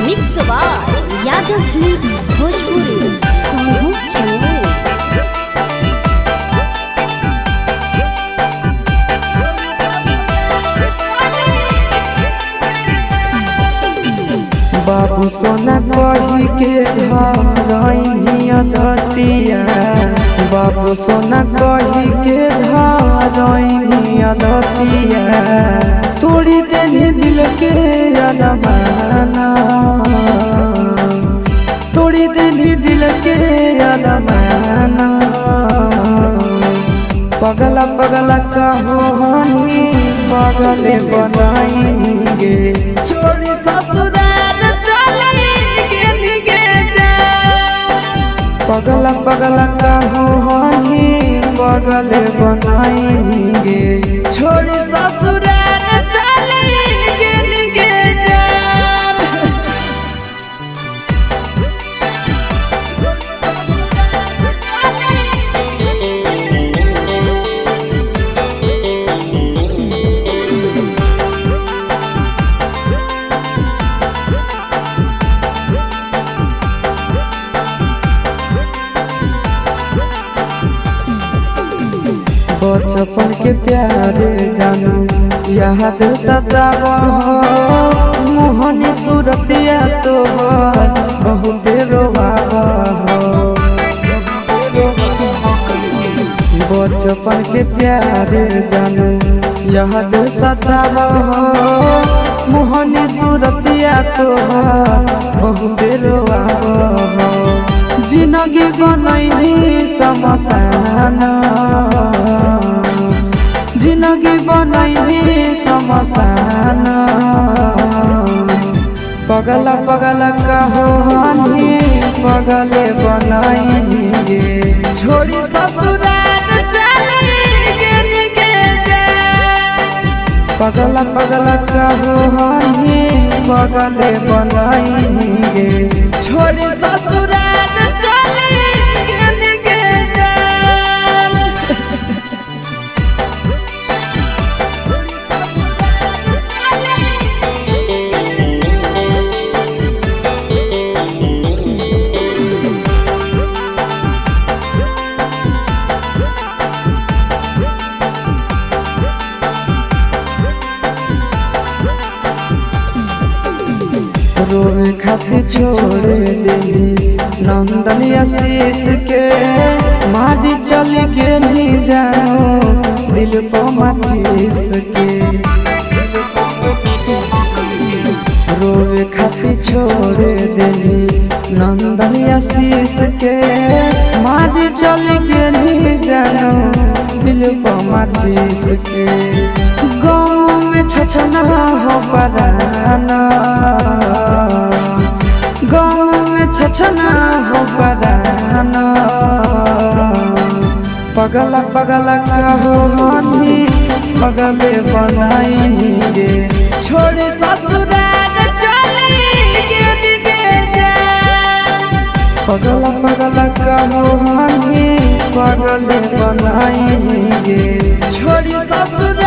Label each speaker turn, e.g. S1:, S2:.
S1: Mix by Yadav films Bhojpuri Sonu Chamoli.
S2: बाबू सोना कही के धरैनी अदतिया, बाबू सोना कही के धरैनी अदतिया, तोड़ी देनी दिल के अरमाना, तोड़ी देनी दिल के अरमाना। पगला पगला कहो हनी पगले बनाई गे, छोड़ी ससुराल चली गे गे जा। पगला पगला कहो हनी पगले बनाई गे, छोड़ी ससुराल चली गे गे जा। बचपन के प्यारे जानू याद सताव, मोहनी सूरतिया तोहर बहुत रोवाव। बचपन के प्यारे जानू याद सताव, मोहनी सूरतिया तोहर बहुत रोवाव। जिंदगी बनैनी समसाना, जिंदगी बनैनी समसाना। पगला पगला कहो हनी पगले बनैनी गे, छोड़ी ससुराल चली गे गे जा। पगला पगला कहो हनी पगले बनैनी गे, छोड़ी ससुराल चली गे गे जा। रोवे खातिर छोड़ देली नंदन आशीष के, मारी चल के नहीं जानो दिल को माचिस के। रोवे खातिर छोड़ देली नंदन आशीष के, मारी चल के नहीं जानो दिल को माचिस के। गाँव में छछना हो पराना, गाँव में छछना हो पराना। पगला पगला कहो हनी पगले बनाई गे, छोड़ी ससुराल चली गे गे जा। पगला पगला कहो हनी पगले बनाई गे, छोड़ी ससुराल